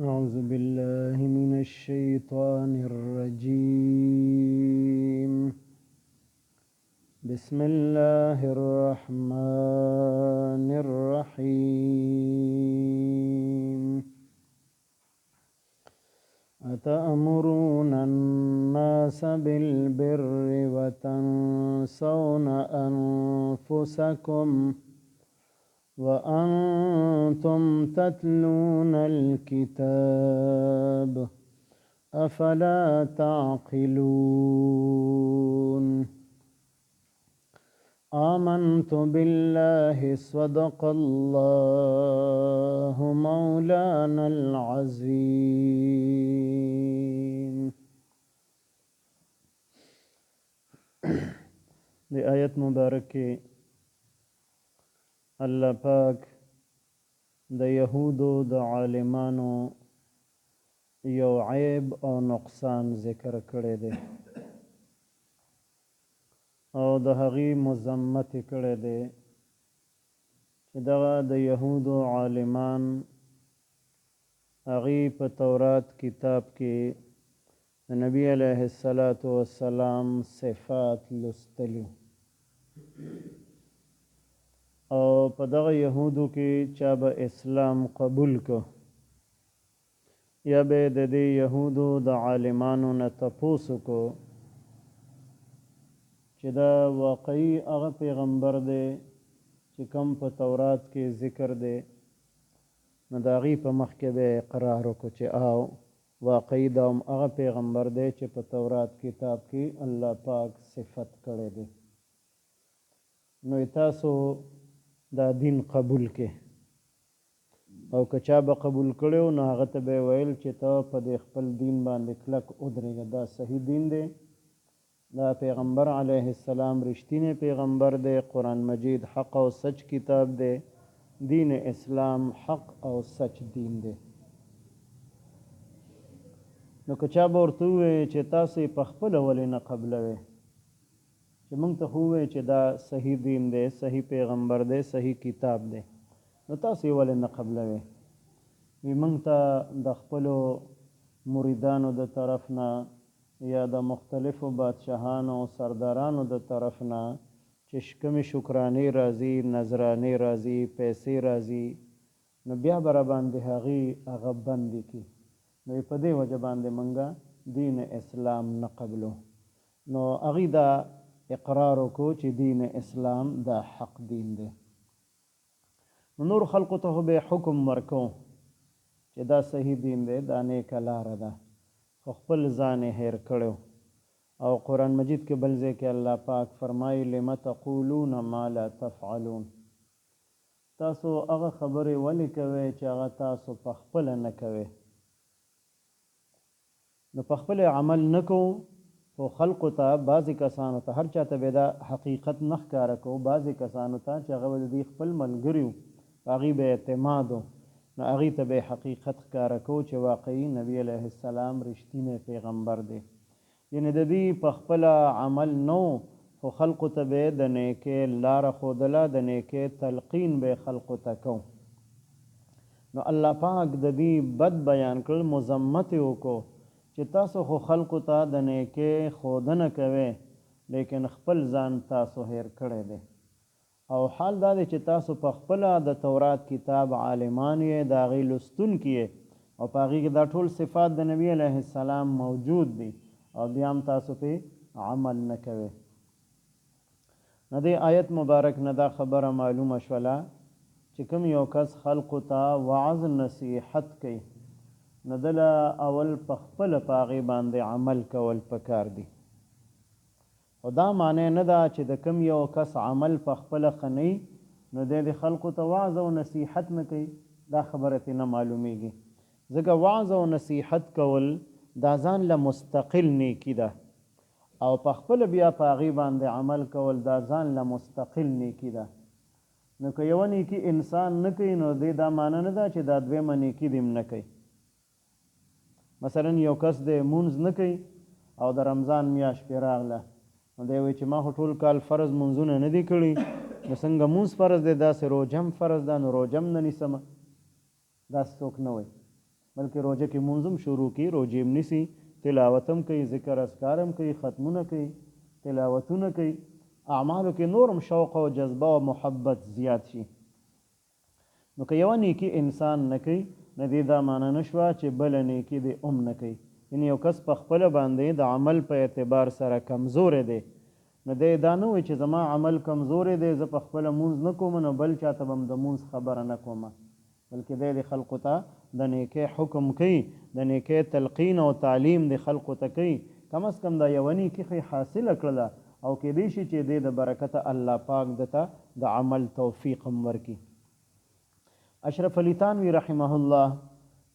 أعوذ بالله من الشيطان الرجيم. بسم الله الرحمن الرحيم. أتأمرون الناس بالبر وتنسون أنفسكم وأنتم تتلون الكتاب أفلا تعقلون. آمنت بالله صدق الله مولانا العظيم. د آیت مبارک کې الله پاک د یهودو د عالمانو یو عیب او نقصان ذکر کړی دی او د هغې مذمت یې کړی دی چې دغه د یهودو عالمان هغې په تورات کتاب کې د نبی علیه الصلاة والسلام صفات لوستلي او په دغه یهودو کې چا به اسلام قبول کو یا به د دې یهودو د عالمانو نه تپوس وکړو چې دا واقعي هغه پیغمبر دی چې کوم په تورات کې ذکر دی، نو د هغوی په مخ کې به اقرار وکړو چې آو واقعي دا هم هغه پیغمبر دی چې په تورات کتاب کې الله پاک صفت کړی دی، نو تاسو دا دین قبول کړئ. او که چا به قبول کړی و نو هغه ته به یې ویل چې ته په دې خپل دین باندې کلک ودرېږه، دا صحیح دین دی، دا پیغمبر علیه السلام رښتینی پیغمبر دی، قرآن مجید حق او سچ کتاب دی، دین اسلام حق او سچ دین دی. نو که چا به ورته ووایي چې تاسو یې په خپله ولې نه قبلوئ، چې موږ ته خو ووایي چې دا صحیح دین دی، صحیح پیغمبر دی، صحیح کتاب دی، نو تاسو یې ولې نه قبلوئ؟ وي موږ ته د خپلو مریدانو د طرف نه یا د مختلفو بادشاهانو او سردارانو د طرف نه چې کومې شکرانې راځي، نذرانې راځي، پیسې راځي، نو بیا به راباندې هغوی هغه بندې کړي، نو په دې وجه باندې موږ دین اسلام نه قبلو. نو هغوی دا اقرار وکړو چې دین اسلام دا حق دین دی. نو نور خلقو ته خو به حکم ورکو چې دا صحیح دین دی، دا نیکه لاره ده، خو خپل ځان یې هېر کړی. او قرآن مجید کې بل ځای کې الله پاک فرمایي لم تقولون ما لا تفعلون، تاسو هغه خبرې ولې کوئ چې هغه تاسو په خپله نه کوئ؟ نو په خپل عمل نه کوو، خو خلقو ته، بعضې کسانو ته، هر چا ته به دا حقیقت نه ښکاره کوو، بعضې کسانو ته چې هغه به د دوی خپل ملګري وو، په هغوی به اعتماد و، نو هغوی ته به حقیقت ښکاره کوو چې واقعي نبی علیه السلام رښتینی پیغمبر دی. یعنې د دوی په خپله عمل نه و، خو خلقو ته به د نیکۍ لاره ښودله، د نیکۍ تلقین به خلقو ته کوو. نو الله پاک د دوی بد بیان کړل، مذمت یې وکړو چې تاسو خو خلقو ته د نیکۍ ښودنه کوئ، لیکن خپل ځان تاسو هېر کړی دی. او حال دا دی چې تاسو په خپله د تورات کتاب عالمان یې، د هغې لوستونکي یې، او په هغې کې دا ټول صفات د نبی علیه السلام موجود دي، او بیا هم تاسو پرې عمل نه کوئ. نو دې آیت مبارک نه دا خبره معلومه شوله چې کوم یو کس خلقو ته وعظ نصیحت کوي، نو ده له اول په خپله په هغې باندې عمل کول پکار دي. خو دا معنی نه ده چې د کوم یو کس عمل په خپله ښه نه وي نو دی دې خلقو ته وعظ او نصیحت نه کوي، دا خبره ترې نه معلومیږي. ځکه وعظ او نصیحت کول دا ځان له مستقل نیکي ده، او په خپله بیا په هغې باندې عمل کول دا ځان له مستقل نیکي ده. نو که یوه نیکي انسان نه کوي نو دې دا معنی نه ده چې دا دویمه نیکي دې هم نه کوي. مثلا یو کس دی مونځ نه کوي او د رمضان میاشت پرې راغله، نو دی وایي چې ما خو ټول کال فرض مونځونه نه دي کړي، نو څنګه مونځ فرض دی داسې روژه هم فرض ده، نو روژه هم نه نیسم. داسې څوک نه وایي. بلکې روژه کې مونځ هم شروع کړي، روژې هم نیسي، تلاوت هم کوي، ذکر اذکار هم کوي، ختمونه کوي، تلاوتونه کوي، اعمالو کې نور هم شوق او جذبه او محبت زیات شي. نو که یوه نیکي انسان نه کوي نو دې دا معنی نه شوه چې بله نیکي دې هم نه کوي. یعنی یو کس په خپله باندې د عمل په اعتبار سره کمزوری دی نو دی دا نه وایي چې زما عمل کمزوری دی، زه په خپله مونځ نه کوم نو بل چاته به هم د مونځ خبره نه کوم، بلکې دی دې خلقو ته د نیکۍ حکم کوي، د نیکۍ تلقین او تعلیم دې خلقو ته کوي، کم از کم دا یوه نیکي خو یې حاصله کړله او کیدای شي چې دې د برکته الله پاک ده ته د عمل توفیق هم ورکړي. اشرف علي تانوي رحمه الله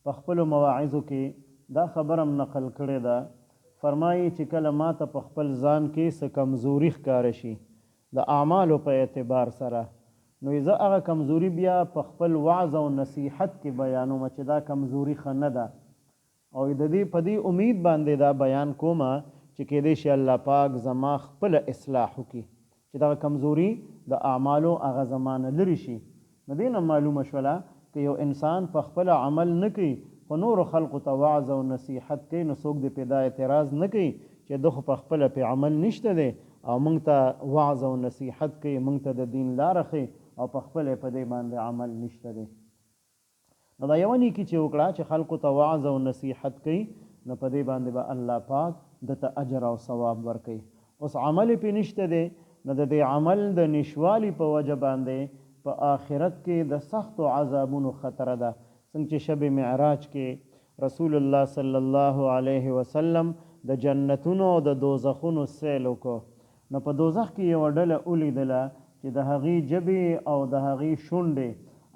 په خپلو مواعظو کې دا خبره هم نقل کړې ده، فرمايي چې کله ماته په خپل ځان کې څه کمزوري ښکاره شي د اعمالو په اعتبار سره نو زه هغه کمزوري بیا په خپل وعظ او نصیحت کې بیانوم چې دا کمزوري ښه نه ده او د دې په دې امید باندې دا بیان کوم چې کیدای شي الله پاک زما خپله اصلاح وکړي چې دغه کمزوري د اعمالو هغه زما نه لرې شي. نو دې نه معلومه شوله که یو انسان په خپله عمل نه کوي خو نورو خلقو ته وعظ او نصیحت کوي نو څوک دې پرې دا اعتراض نه کوي چې ده خو په خپله پرې عمل نشته دی او مونږ ته وعظ او نصیحت کوي، مونږ ته د دین لاره ښیي او په خپله یې په دې باندې عمل نشته دی. نو دا یوه نیکي چې وکړه چې خلکو ته وعظ او نصیحت کوي نو په دې باندې به الله پاک ده ته اجر او ثواب ورکوي. اوس عمل یې پرې نشته دی نو د دې عمل د نشوالي په وجه باندې په آخرت کې د سختو عذابونو خطره ده، څنګه چې شب معراج کې رسول الله صلی الله علیه وسلم د جنتونو او د دوزخونو سیل وکړ نو په دوزخ کې یوه ډله ولیدله چې د هغوی ژبې او د هغوی شونډې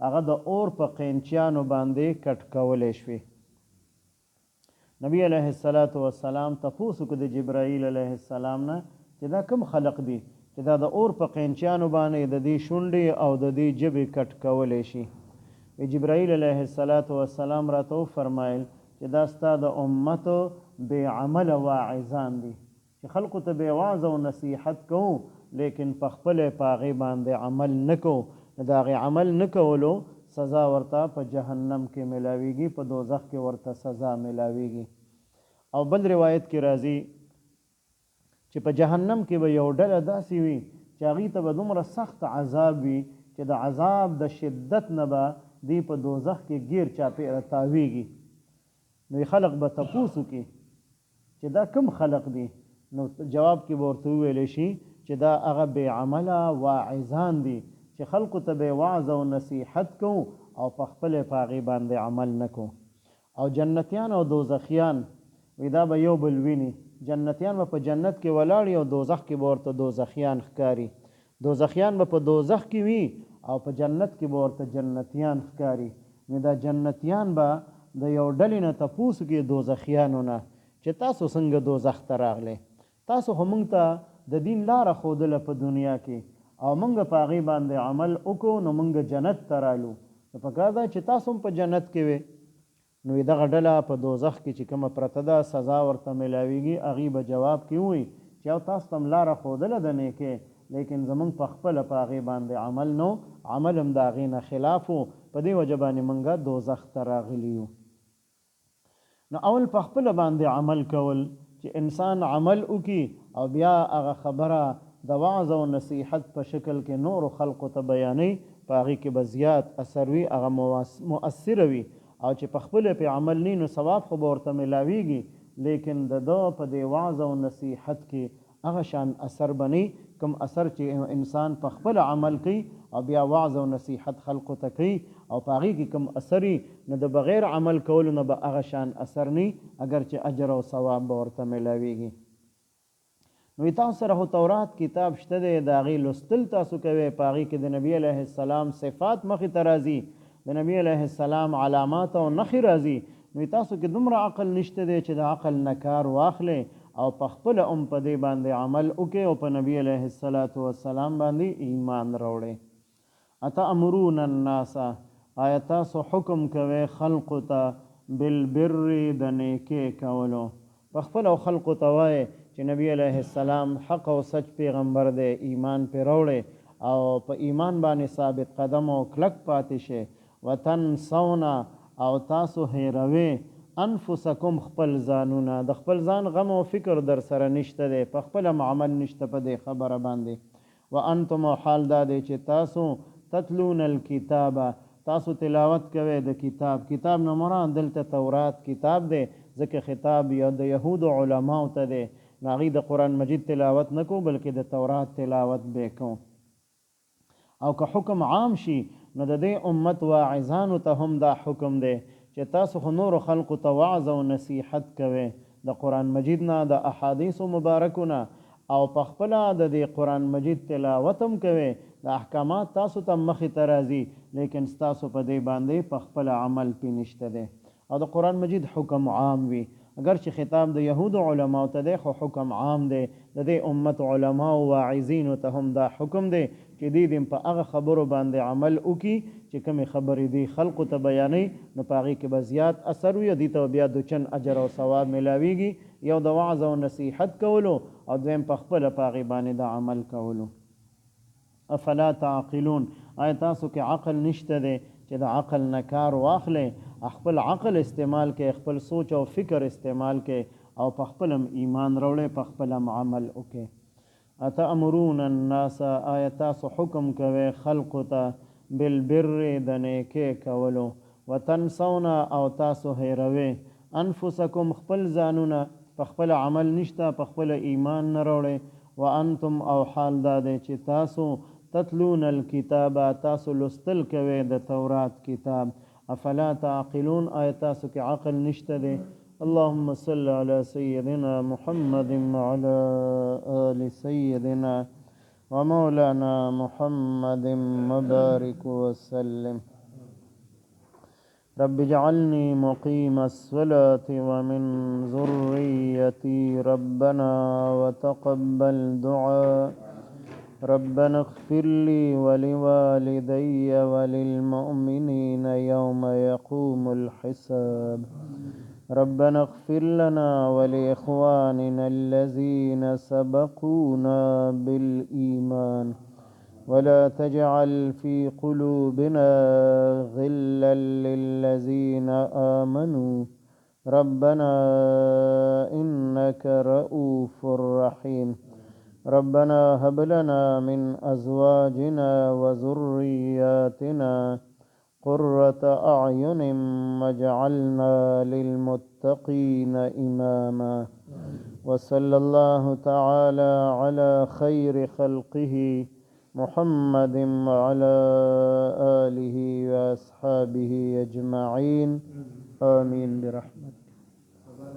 هغه د اور په قینچیانو باندې کټ کولی شوې. نبی علیه الصلوة والسلام تپوس وکړ د جبرائیل علیه السلام نه چې دا کوم خلق دي چې دا د اور په قینچیانو باندې د دې شونډې او د دې ژبې کټ کولی شي؟ وی جبرائیل علیه الصلوة والسلام راته وفرمایل چې دا ستا د امت بې عمله واعظان دي. چې خلقو ته به وعظ او نصیحت کوو لیکن پخپله په هغې باندې عمل نه کوو نو د هغې عمل نه کولو سزا ورته په جهنم کې ملاویږي، په دوزخ کې ورته سزا ملاویږي. او بل روایت کې راځي چې په جهنم کې به یو ډله داسې وي چې هغوی ته به دومره سخت عذاب وي چې د عذاب د شدت نه به دوی په دوزخ کې ګیر چاپیره تاویږي نو خلق به تپوس وکړي چې دا کوم خلق دي؟ نو جواب کې به ورته وویل شي چې دا هغه بې عمله واعظان دي چې خلقو ته به وعظ او نصیحت کوو او په خپله په هغې باندې عمل نه کوو. او جنتیان او دوزخیان وي دا به یو بل ویني، جنتیان به په جنت کې ولاړ وي او دوزخ کې به ورته دوزخیان ښکاري، دوزخیان به په دوزخ کې وي او په جنت کې به ورته جنتیان ښکاري، نو دا جنتیان به د یو ډلې نه تپوس وکړي دوزخیانو نه چې تاسو څنګه دوزخ ته راغلئ؟ تاسو خو مونږ ته د دین لاره ښودله په دنیا کې او مونږ په هغې باندې عمل وکړو نو مونږ جنت ته رالو نو پکار ده چې تاسو هم په جنت کې وئ. نو دغه ډله په دوزخ کې چې کومه پرته ده سزا ورته ملاویږي، هغوی به جواب کې ووایي چې او تاسو ته هم لاره ښودله د نیکۍ لیکن زمونږ په خپله په هغې باندې عمل نه و، عمل هم د هغې نه خلاف و، په دې وجه باندې مونږ دوزخ ته راغلي یو. نو اول په خپله باندې عمل کول چې انسان عمل وکړي او بیا هغه خبره د وعظ او نصیحت په شکل کې نورو خلقو ته بیانوي په هغې کې به زیات اثر وي، هغه مؤثره وي او چې په خپله پرې عمل نه وي نو ثواب خو به ورته ملاویږي لیکن د ده په دې وعظ او نصیحت کې هغه شان اثر به نه وي کوم اثر چې یو انسان په خپله عمل کوي او بیا وعظ او نصیحت خلقو ته کوي او په هغې کې کوم اثر وي نو د بغیر عمل کولو نه به هغه شان اثر نه وي اګر چې اجر او ثواب به ورته ملاویږي. نو تاسو سره خو تورات کتاب شته دی، د هغې لوستل تاسو کوئ، په هغې کې د نبي علیه السلام صفات مخې ته راځي، د نبي علیه السلام علامات او نښې راځي، نو تاسو کې دومره عقل نشته دی چې د عقل نه کار واخلئ او په خپله هم په دې باندې عمل وکړئ او په نبي علیه السلام باندې ایمان راوړئ. اتأمرون الناس، آیا تاسو حکم کوئ خلقو ته، بالبر، د نېکۍ کولو، په خپله خلقو ته وایئ چې نبي علیه السلام حق او سچ پیغمبر دی، ایمان پرې راوړئ او په ایمان باندې ثابت قدم او کلک پاتې شئ، وتنسون، او تاسو هېروئ، انفسکم خپل ځانونه، د خپل ځان غم او فکر درسره نشته دی، په خپله هم عمل نشته په دې خبره باندې. وانتم او حال دا دی چې تاسو، تتلون الکتاب تاسو تلاوت کوئ د کتاب، کتاب نه مراد دلته تورات کتاب دی، ځکه خطاب د یهودو علماو ته دی، نو هغوی د قرآن مجید تلاوت نه کو بلکې د تورات تلاوت به کو. او که حکم عام شي نو د دې امت واعظانو ته هم دا حکم دی چې تاسو خو نورو خلقو ته وعظ او نصیحت کوئ د قرآن مجید نه، د احادیثو مبارکو نه، او په خپله د دې قرآن مجید تلاوت هم کوئ، د احکامات تاسو ته مخې ته راځي، لیکن ستاسو په دې باندې په خپله عمل پې نشته دی. او د قرآن مجید حکم عام وي، اګر چې خطاب د یهودو علماو ته دی خو حکم عام دی، د دې امت علماو واعظینو ته هم دا حکم دی چې دوی دې په هغه خبرو باندې عمل وکړي چې کومې خبرې دوی خلقو ته بیانوي، نو په هغې کې به زیات اثر وي او دوی ته به بیا دوچن اجر او ثواب ملاویږي، یو د وعظ او نصیحت کولو او دویم په خپله په هغې باندې د عمل کولو. افلا تعقلون، آیا تاسو کې عقل نشته دی چې د عقل نه کار واخلئ، خپل عقل استعمال کړئ، خپل سوچ او فکر استعمال کړئ او په خپل هم ایمان راوړئ، په خپل هم عمل وکړئ. اتأمرون الناس، آیا تاسو حکم کوئ خلقو ته بالبر د نیکۍ کولو، وتنسون او تاسو هېروئ، انفسکم خپل ځانونه، په خپل عمل نشته، په خپل ایمان نه راوړئ، وانتم او حال دا دی چې تاسو تتلون الکتاب تاسو لوستل کوئ د تورات کتاب. افلا تعقلون، آیا تاسو کې عقل نشته دی؟ اللهم صل على سيدنا محمد وعلى آل سيدنا ومولانا محمد مبارك وسلم. رب اجعلني مقيم الصلاة ومن ذريتي ربنا وتقبل دعاء. ربنا اغفر لي ولوالدي وللمؤمنين يوم يقوم الحساب. ربنا اغفر لنا ولإخواننا الذين سبقونا بالإيمان ولا تجعل في قلوبنا غلا للذين آمنوا ربنا إنك رؤوف رحيم. ربنا هب لنا من أزواجنا وذرياتنا قرة أعين واجعلنا للمتقين إماما. وصلى الله تعالى على خير خلقه محمد وعلى آله وأصحابه أجمعين. آمين برحمتك.